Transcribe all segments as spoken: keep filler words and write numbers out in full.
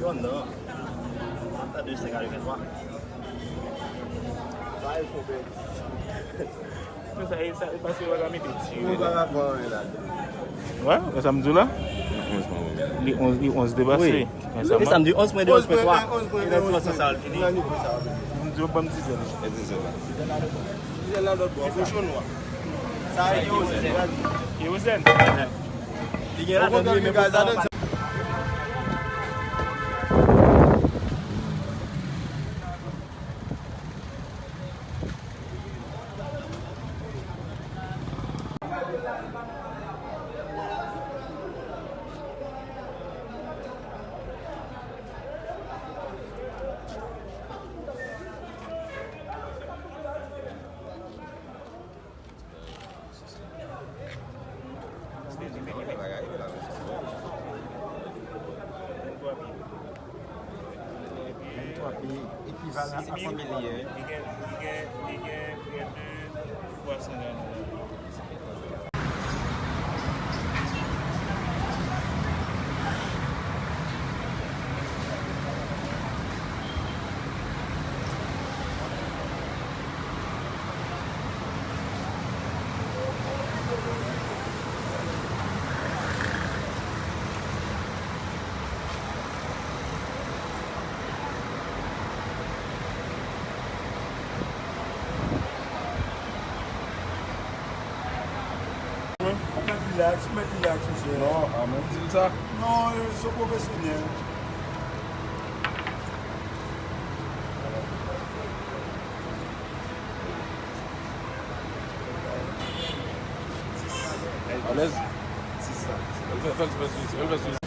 Non, non. Ata de senk a de ventwa. Sa e fo, bèl. Men sa, e sa, e paske yo pa ka mete ti yo. Ou pa ka pran anyen ladan. Wè, wè sa m di w la? Li onz, li onz depase. Wi. Men sa, li samdi onz pwen de, onz pwen twa. E nan dimansyon sa a l fini. Nan nivo sa a. M di w ban m dizèt la. E dizèt la. Dizèt la lòt bò. Kochon nwa. Sa e kerozèn. Kerozèn. Li gen ladan li, men pou sa. Ventwa pye. Epi vale a konbyen li ye? Li gen, li gen, li gen prè de twa san gramè. Mèt rilaks, mèt rilaks, monchè. Non, a, mwen di l sa. Non, se yon pwofesyonèl. Alèz. Fè, fè l sou, fè l sou.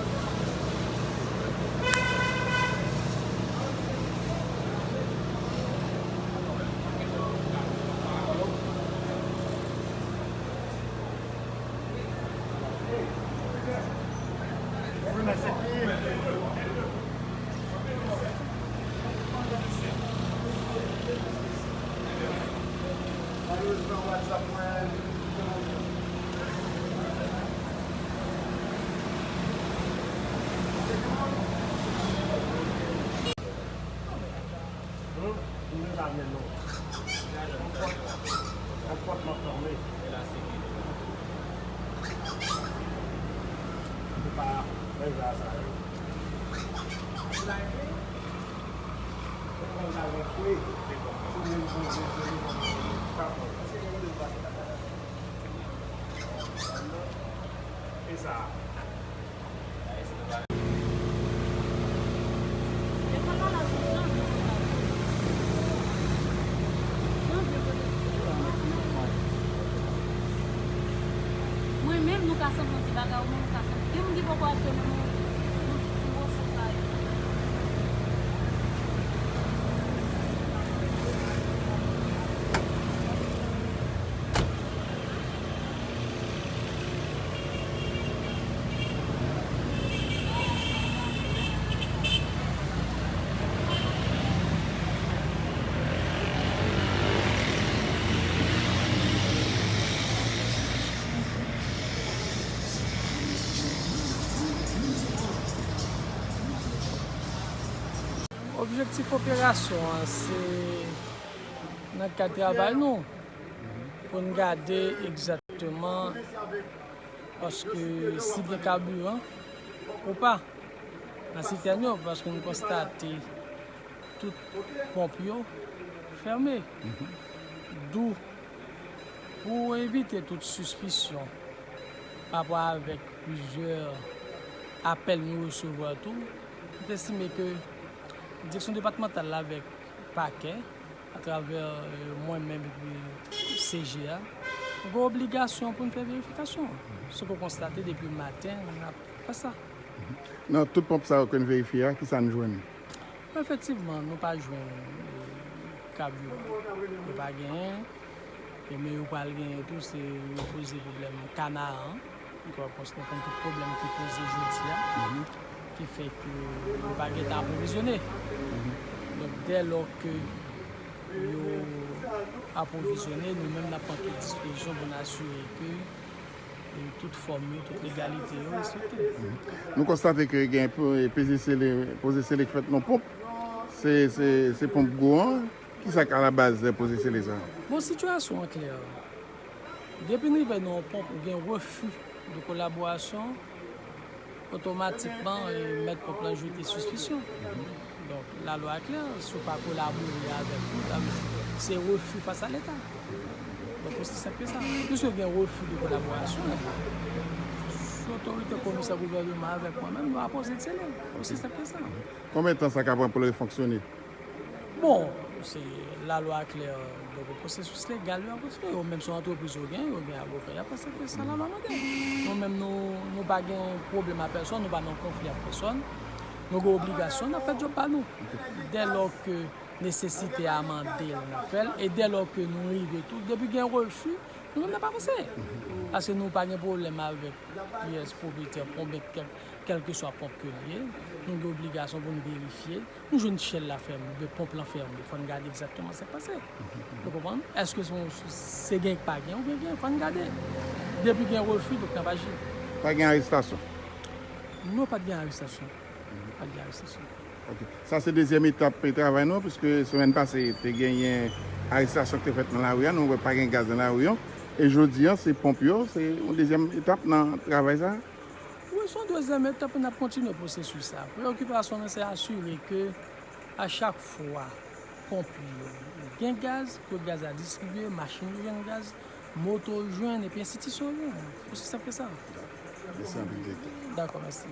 E sa. Mwen menm, nou ka santi yon ti bagay, ou menm ou ka santi. Gen moun ki poko achte menm yon, yon, yon gwo sak la yo. Objektif operasyon an, se nan kad travay nou, pou n gade egzakteman, paske si gen kabiran ou pa nan sitèn yo, paske nou konstate tout ponp yo fèmen. Dou, pou evite tout sispisyon pa rapò avèk plizyè apèl nou resevwa tou, nou te estime ke direksyon depatmantal la avèk pakè, atravè, euh, mwen menm epi C G A, nou gen obligasyon pou n fè verifikasyon. Se ke w konstate depi maten, n ap fè sa. Nan tout ponp sa yo ke n verifye a, kisa n jwenn? Efektivman, nou pa jwenn, euh, kabiran. Nou pa genyen. E men yo pral genyen tou, se yo poze pwoblèm kana a. Donk, nou konn tout pwoblèm ki poze jodi a, ki fè ke yo pa gentan apwovizyone. Donk, dèlò ke yo apwovizyone, nou menm n ap pran tout dispozisyon pou n asire ke tout fòm yo, tout legalite yo respekte. Nou konstate ke gen poze sele, poze sele k fèt nan ponp. Se, se, se ponp gwo an. Ki sa k alabaz poze sele sa? Bon, sitiyasyon an klè. Depi n rive nan yon ponp ou gen refi de kolaborasyon, otomatikman, mèt ponp lan jete sispisyon. Donk, lalwa klè, si w pa kolabore avèk nou, sa vle di se refi fas a Leta. Donk, osi senp ke sa. Piske gen refi de kolaborasyon, si otorite komisè gouvènman avèk mwen menm, nou ap poze sele. Osi senp ke sa. Konbyen tan sa ka pran pou l refonksyone? Bon, se lalwa klè, donk pwosesis legal yo ap kontinye. Yo menm se yon antrepriz yo gen, yo gen avoka y ap fè sa ke sa lalwa mande. Nou menm nou, nou pa gen pwoblèm ak pèsonn, nou pa nan konfli ak pèsonn. Nou gen obligasyon, n ap fè djòb pa nou. Dèlò ke nesesite a mande l, n ap fè l. E dèlò ke nou rive tou, depi gen refi, nou menm n ap avanse. Paske nou pa gen pwoblèm avèk pyès pwopriyetè, konbyen kèl, kèlkeswa ponp ke l ye. Nou gen obligasyon pou n verifye. Nou jwenn chèl la fèmen, oubyen ponp lan fèmen, fò n gade egzakteman sa k pase. Ou konprann? Èske se, se gen k pa gen, oubyen gen, fò n gade. Depi gen refi, donk n ap aji. Pa gen arestasyon? Non, pa t gen arestasyon. Pa t gen arestasyon. Ok. Sa se dezyèm etap travay nou, piske semèn pase te genyen arestasyon ki te fèt nan lari a, nou wè pa gen gaz nan lari yo. E jodi a, se ponp yo, se yon dezyèm etap nan travay sa? Wi, se yon dezyèm etap, n ap kontinye pwosesis sa. Preyokipasyon nou se asire ke a chak fwa ponp yo gen gaz, ke gaz la distribye, machin yo jwenn gaz, moto yo jwenn, epi enstitisyon yo jwenn. Osi senp ke sa. Mèsi anpil, direktè. Dakò, mèsi.